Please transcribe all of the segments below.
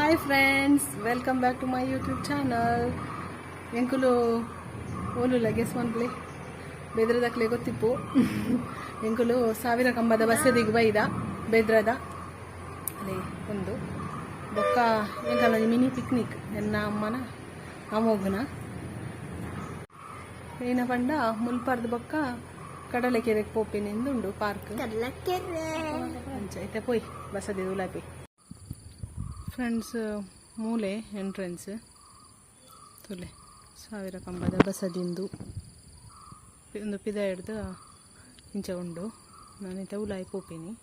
Hi friends, welcome back to my YouTube channel. ಎಂಕುಲು ಓಲುಲ್ಲ guess ಮನ್ಪ್ಲೆ? ಬೆದ್ರದಕ್ಲೆ ಗೊತ್ತಿಪ್ಪು. ಎಂಕುಲು ಸಾವಿರ ಕಂಬದ ಬಸದಿಗೆ ಬೈದ. ಬೆದ್ರದ ಅದೇ ಒಂದು ಬೊಕ್ಕ ಎಂಕಲ್ನ ಮಿನಿ ಪಿಕ್ನಿಕ್. ಎನ್ನ ಅಮ್ಮನ ಅಮೋಘನ ಏನ ಪಂಡ ಮುಲ್ಪರ್ದು ಬೊಕ್ಕ ಕಡಲಕೆರೆಗೆ ಪೋಪಿನಿಂದುಂಡು ಪಾರ್ಕ್. ಅಂಚ ಇತ್ತೆ ಪೋಯಿ ಬಸದಿ ಉಲಾಪಿ. ಫ್ರೆಂಡ್ಸ್, ಮೂಲೆ ಎಂಟ್ರೆನ್ಸ್ ತುಲೆ. ಸಾವಿರ ಕಂಬದ ಬಸದಿಂದು ಒಂದು ಪಿದ ಹಿಡ್ದು ಇಂಚ ಉಂಡು. ನಾನಿತ್ತೆ ಉಲಾಯಿ ಪೋಪಿನಿ.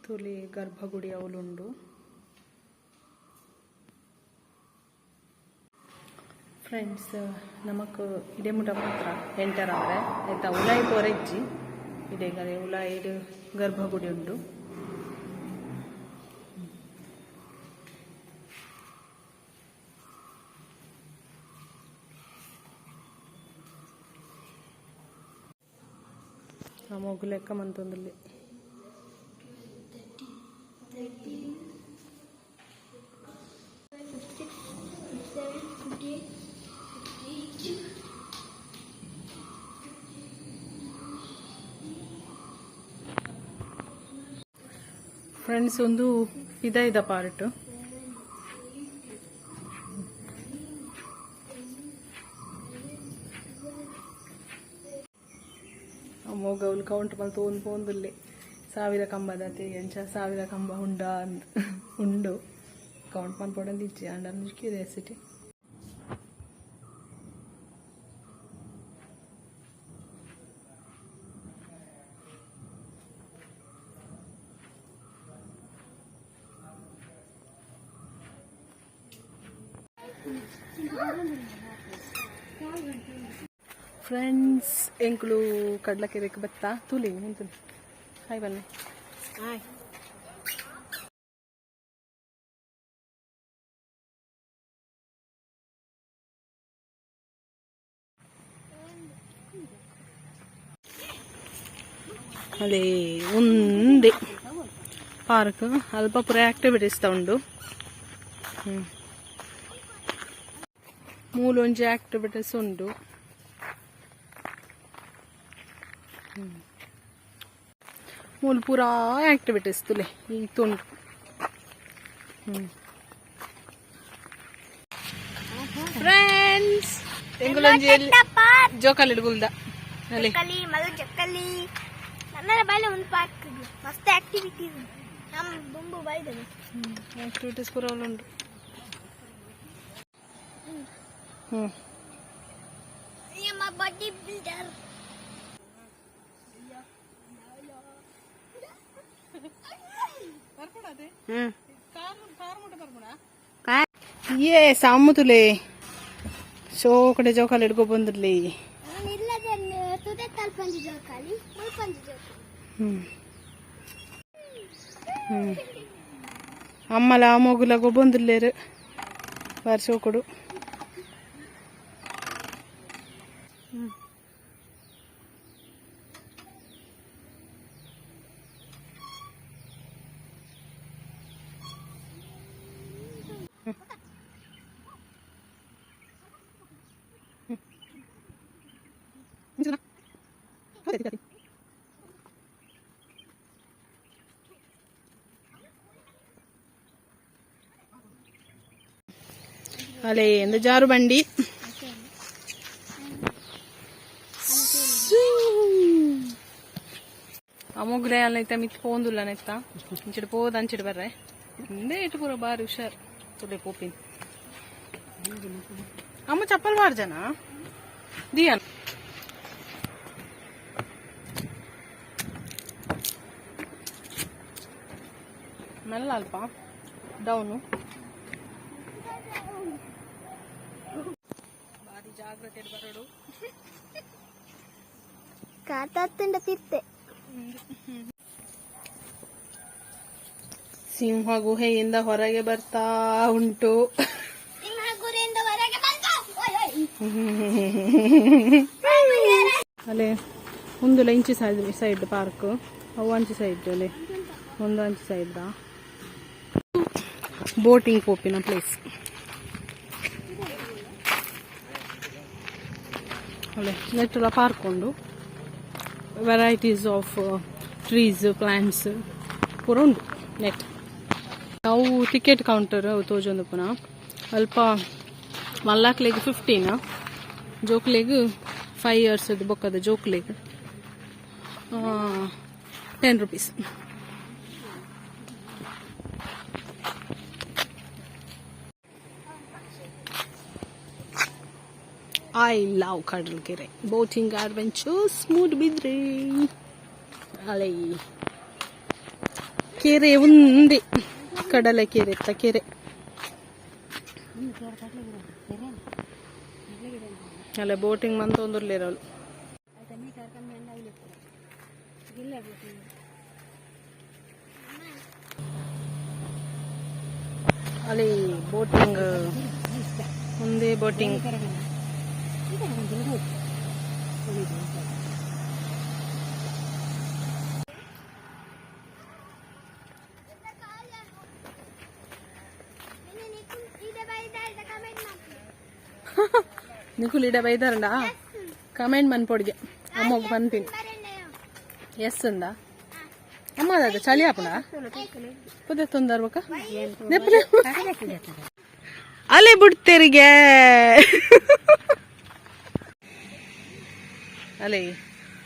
ತೂಲೆ, ಗರ್ಭಗುಡಿ ಅವಲುಂಡು. ಫ್ರೆಂಡ್ಸ್, ನಮಕ್ ಇಡೆ ಮುಟ ಮಾತ್ರ ಎಂಟರ್ ಅವರೆ ಆಯ್ತಾ. ಉಲಾಯಿ ಪೋರೆಜ್ಜಿ. ಇಡೆಗರೆ ಉಲಾಯಿಡ್ ಗರ್ಭಗುಡಿ ಉಂಡು. ಆ ಮೊಗು ಲೆಕ್ಕ ಮಂತೊಂದುಲ್ಲೆ. 56, 57, 58, 58. ಫ್ರೆಂಡ್ಸ್, ಒಂದು ಇದ ಪಾರ್ಟ್. ಮೋಗೌಲ್ ಕೌಂಟ್ ಮಲ್ತು ಒಂದು ಪೋಂದುಲ್ಲೆ. ಸಾವಿರ ಕಂಬದತೆ ಎಂಚ ಸಾವಿರ ಕಂಬ ಉಂಡ ಅಂದ್ ಉಂಡು. ಕೌಂಟ್ ಮನ್ಪೊಡಂದು ಇಜ್ಜಿ, ಆಂಡ ಕ್ಯೂರಿಯಾಸಿಟಿ. ಫ್ರೆಂಡ್ಸ್, ಎಂಕುಲು ಕಡ್ಲಕೆರೆಕ್ ಬತ್ತ. ತೂಲಿ ಉಂತು. ಹಾಯ್ ಬನ್ನಿ. ಹಾಯ್. ಅದೇ ಒಂದೇ ಪಾರ್ಕ್. ಅಲ್ಪ ಪೂರ ಆಕ್ಟಿವಿಟೀಸ್ ಉಂಡು. ಮೂಲೊಂಜಿ ಆಕ್ಟಿವಿಟೀಸ್ ಉಂಡು. ಮೂಲು ಪೂರಾ ಆಕ್ಟಿವಿಟೀಸ್ ತುಲೆ ಈ ತುಂಡು. ಫ್ರೆಂಡ್ಸ್, ಎಂಗುಲೊಂಜಿ ಜೋಕಾಲಿ ಗುಲ್ದ ಅಲ್ಲಿ. ಜಕ್ಕಲಿ ಮಲ್ಲ ಜಕ್ಕಲಿ ನನ್ನ ಬಾಯ್ಲೆ ಒಂದು ಪಾರ್ಕ್ ಮಸ್ತ್ ಆಕ್ಟಿವಿಟೀಸ್ ನಮ್ಮ ಬೊಂಬು ಬಾಯ್ದವೆ. ಆಕ್ಟಿವಿಟೀಸ್ ಪೂರ ಉಂಡು. ನಮ್ಮ ಬಾಡಿ ಬಿಲ್ಡರ್. ಏ ಸಾಮುತುಲೆ ಶೋಕಡೆ ಜೋಕಾಲಿ ಹಿಡ್ಕೊ ಬಂದಿರ್ಲಿ. ಇಲ್ಲದೆ ತುದೆ ತಲ್ಪಂಜಿ ಜೋಕಾಲಿ, ಮುಲ್ಪಂಜಿ ಜೋಕಾಲಿ. ಹ್ಮ್ ಹ್ಮ್ ಅಮ್ಮಲ ಮೊಗುಲ ಗೊಬ್ಬೊಂದುಲ್ಲೇರು ಬಾರಿ ಶೋಕುಡು. ಅಲೇ ಎಂದ ಜಾರು ಬಂಡಿ. ಅಮೋಗ್ಲೆ ಅಲ್ಲ ಮಿತ್ ಪೋಂದುಲ್ಲ ನೆತ್ತ. ಇಂಚಿಡ್ ಪೋದ ಅಂಚಿಡ್ ಬರ್ರೆ. ಇಂದೇ ಇಟ್ಟು ಪೂರ ಬಾರಿ ಹುಷಾರ್. ತುಲೆ ಪೋಪಿನ್. ಅಮ್ಮ, ಚಪ್ಪಲ್ ಬಾರ್ ಜನ ದಿಯನ್. ಮೆಲ್ಲ ಅಲ್ಪ ಡೌನು. ಜಾಗ್ರತೆ ಬರೋಡು. ಕಾತತ್ತಂಡ ತಿರ್ತೆ. ಸಿಂಹ ಗುಹೆಯಿಂದ ಹೊರಗೆ ಬರ್ತಾ ಉಂಟು. ಸಿಂಹ ಗುರಿಯಿಂದ ಹೊರಗೆ ಬಂತು. ಓಯ್ ಓಯ್. ಅಲ್ಲೇ ಒಂದು ಇಂಚಿ ಸೈಡ್ ಸೈಡ್ ಪಾರ್ಕ್, ಅವು ಅಂಚಿ ಸೈಡ್. ಅಲ್ಲೇ ಒಂದು ಅಂಚಿ ಸೈಡ್ ಬೋಟಿಂಗ್ ಪೋಪಿನ ಪ್ಲೇಸ್. ಅಲ್ಲೇ ನೆಟ್ಟುಲ ಪಾರ್ಕ್ ಉಂಡು. ವೆರೈಟೀಸ್ ಆಫ್ ಟ್ರೀಸ್, ಪ್ಲಾಂಟ್ಸ್ ಪೂರ ಉಂಡು ನೆಟ್. ಅವು ಟಿಕೆಟ್ ಕೌಂಟರ್ ಅವು ತೋಜೊಂದು ಪುನಃ. ಅಲ್ಪ ಮಲ್ಲಾಕ್ಲೆಗ್ 15, ಜೋಕ್ಲೆಗ್ 5 ಇಯರ್ಸ್ ಬೊಕ್ಕದ ಜೋಕ್ಲೆಗ್ ₹10. I love Kadalkere boating adventures, Moodbidri. ಅಲೈ ಕೆರೆ ಒಂದೇ, ಕಡಲ ಕೆರೆ ಇತ್ತ ಕೆರೆ. ಅಲ್ಲ, ಬೋಟಿಂಗ್ ಮಂತ ಒಂದುರ್ಲೇರವಳು. ಅಲ್ಲಿ ಬೋಟಿಂಗ್, ಒಂದೇ ಬೋಟಿಂಗ್. ಕಮೆಂಟ್ ಮಾಡ್ತೀನಿ. ನಿಕುಲ್ ಇಡ ಬೈದಾರಂಡ ಕಮೆಂಟ್ ಮನ್ಪೊಡಿಗೆ ಅಮ್ಮಗ್ ಪನ್ಪಿನಿ. ಎಸ್ ಅಂದ ಅಮ್ಮ. ಅದ ಚಳಿ ಆಪುಂಡ ಪುದೆ ತೊಂದರ್ಬೇಕ. ಅಲೆ ಬಿಡ್ತೇರಿಗೆ. ಅಲೆ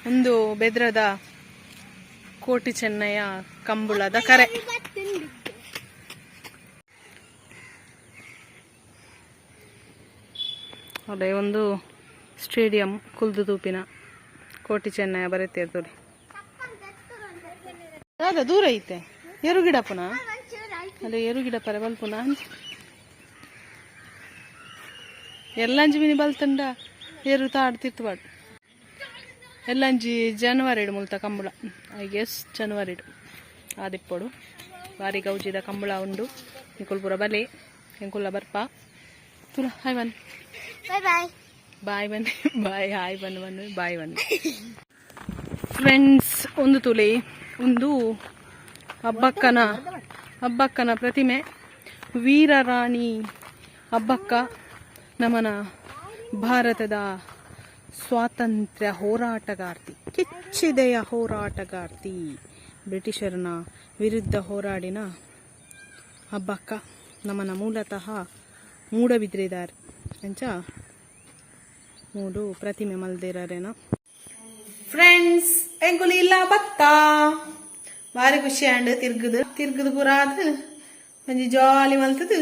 ಒಂದು ಬೆದ್ರದ ಕೋಟಿ ಚೆನ್ನಯ್ಯ ಕಂಬುಳದ ಕರೆ. ಅದೇ ಒಂದು ಸ್ಟೇಡಿಯಂ ಕುಲ್ದು ತೂಪಿನ. ಕೋಟಿ ಚೆನ್ನಯ್ಯ ಬರುತ್ತೆ ತೋರಿ. ಅದ ದೂರ ಐತೆ. ಎರು ಗಿಡಪ್ಪನ ಅಲ್ಲ, ಎರು ಗಿಡ ಪರ ಬಲ್ಪುನ. ಎಲ್ಲಂಜಿ ಮಿನಿ ಬಲ್ತಂಡ ಏರು ತಾಡ್ತಿತ್ತು ಬಾಡು. ಎಲ್ಲಂಜಿ ಜನವರಿ ಮುಲ್ತ ಕಂಬಳ, I guess ಜನವರಿ ಆದಿಪ್ಪೊಡು. ಬಾರಿ ಗೌಜಿದ ಕಂಬಳ ಉಂಡು. ನಿಕುಲ್ ಪೂರ ಬಲೆ, ಎಂಕುಲ್ಲ ಬರ್ಪ. ತುಲ ಹಾಯ್ ಬನ್. Bye bye. ಬಾಯ್ ಬನ್ನಿ, ಬಾಯ್, ಹಾಯ್ ಬನ್ ಬನ್, ಬಾಯ್ ಬನ್ನಿ. ಫ್ರೆಂಡ್ಸ್, ಒಂದು ತುಲಿ ಒಂದು ಅಬ್ಬಕ್ಕನ ಪ್ರತಿಮೆ, ವೀರರಾಣಿ ಅಬ್ಬಕ್ಕ. ನಮನ ಭಾರತದ ಸ್ವಾತಂತ್ರ್ಯ ಹೋರಾಟಗಾರ್ತಿ, ಕೆಚ್ಚಿದೆಯ ಹೋರಾಟಗಾರ್ತಿ, ಬ್ರಿಟಿಷರನ ವಿರುದ್ಧ ಹೋರಾಡಿನ ಅಬ್ಬಕ್ಕ. ನಮನ ಮೂಲತಃ ಮೂಡಬಿದ್ರಿದಾರ್. ಅಂಚ ಮೂಡು ಪ್ರತಿಮೆ ಮಲ್ದಿರೇನ. ಫ್ರೆಂಡ್ಸ್, ಎಂಕುಲು ಇಲ್ಲ ಬತ್ತ. ಭಾರಿ ಖುಷಿ ಆಂಡ್. ತಿರ್ಗುದು ತಿರ್ಗುದು ಪೂರ ಆದ್ ಒಂಜಿ ಜಾಲಿ ಮಲ್ತದು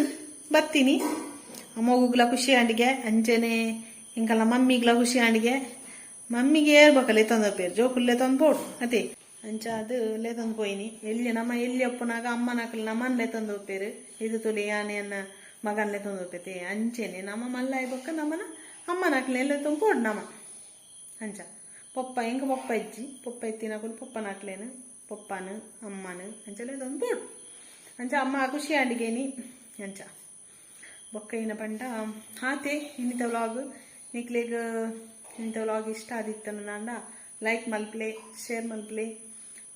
ಬತ್ತೀನಿ. ಅಮ್ಮಗುಗ್ಲ ಖುಷಿ ಆಂಡಿಗೆ, ಅಂಚೆನೆ ಎಂಕಲ್ನ ಮಮ್ಮಿಗ್ಲ ಖುಷಿ ಆಂಡಿಗೆ. ಮಮ್ಮಿಗೆ ಏರ್ಬೇಕಲ್ಲ ಲೇತೊಂದು ಜೋಕುಲ್ಲೆ ತಂದು ಪೋಡು ಅತೆ. ಅಂಚ ಅದು ಲೇತೊಂದು ಪೋಯಿನಿ. ಎಲ್ಲಿ ನಮ್ಮ ಎಲ್ಲಿ ಅಪ್ಪನಾಗ ಅಮ್ಮನಕಲ್ ನಮ್ಮನ್ ಲೇತೊಂದು ಹೋಗ್ತೇರು. ಇದು ತುಲಿ ಯಾನೆಯನ್ನ ಮಗನ್ ಲೇತೊಂದು ಹೋಗ್ತೈತೆ. ಅಂಚೆನೆ ನಮ್ಮ ಮಲ್ಲಾಯಿ ಬೊಕ್ಕ ನಮ್ಮನ ಅಮ್ಮನಕಲ್ ಎಲ್ಲ ಪೋಡು ನಮ್ಮ. ಅಂಚ ಪೊಪ್ಪ ಎಂಕ ಪೊಪ್ಪ ಇಜ್ಜಿ. ಪೊಪ್ಪ ಇತ್ತಿನಕುಲು ಪೊಪ್ಪನ ಹಾಕ್ಲೇನು, ಪೊಪ್ಪನು ಅಮ್ಮನು ಅಂಚಲೆ ತಂದು ಪೋಡು. ಅಂಚ ಅಮ್ಮ ಖುಷಿ ಆಂಡಿಗೇನಿ. ಅಂಚ ಬೊಕ್ಕ ಏನ ಪಂಡ, ಆತೆ ಇನ್ನಿತ ವ್ಲಾಗ್. ನಿಕ್ಲೆಗ್ ಇಂಥ ವ್ಲಾಗ್ ಇಷ್ಟ ಆದಿತ್ತಂಡ ಲೈಕ್ ಮಲ್ಪಲೆ, ಶೇರ್ ಮಲ್ಪಲೆ.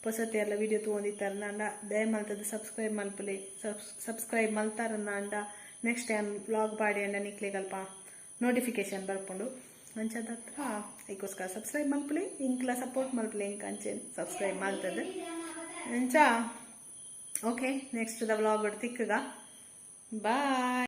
ಪೊಸತಿ ಎಲ್ಲ ವಿಡಿಯೋ ತೊಗೊಂಡಿತ್ತಾರಂಡ ದಯ ಮಲ್ತದ ಸಬ್ಸ್ಕ್ರೈಬ್ ಮಲ್ಪಲೆ. ಸಬ್ಸ್ಕ್ರೈಬ್ ಮಲ್ತಾರಂಡ ನೆಕ್ಸ್ಟ್ ಟೈಮ್ ವ್ಲಾಗ್ ಪಾಡಿ ಅಂಡ ನಿಕ್ಲೆಗ್ ಅಲ್ಪ ನೋಟಿಫಿಕೇಶನ್ ಬರ್ಪುಂಡು. ಅಂಚದತ್ರ ಐಕೋಸ್ಕರ ಸಬ್ಸ್ಕ್ರೈಬ್ ಮಲ್ಪಲೆ, ಇಂಕ್ಲ ಸಪೋರ್ಟ್ ಮಲ್ಪಲೆ. ಇಂಕ ಅಂಚೆ ಸಬ್ಸ್ಕ್ರೈಬ್ ಮಲ್ತದ. ಅಂಚ ಓಕೆ, ನೆಕ್ಸ್ಟ್ the vlog ತಿಕ್ಕಗ. ಬಾಯ್.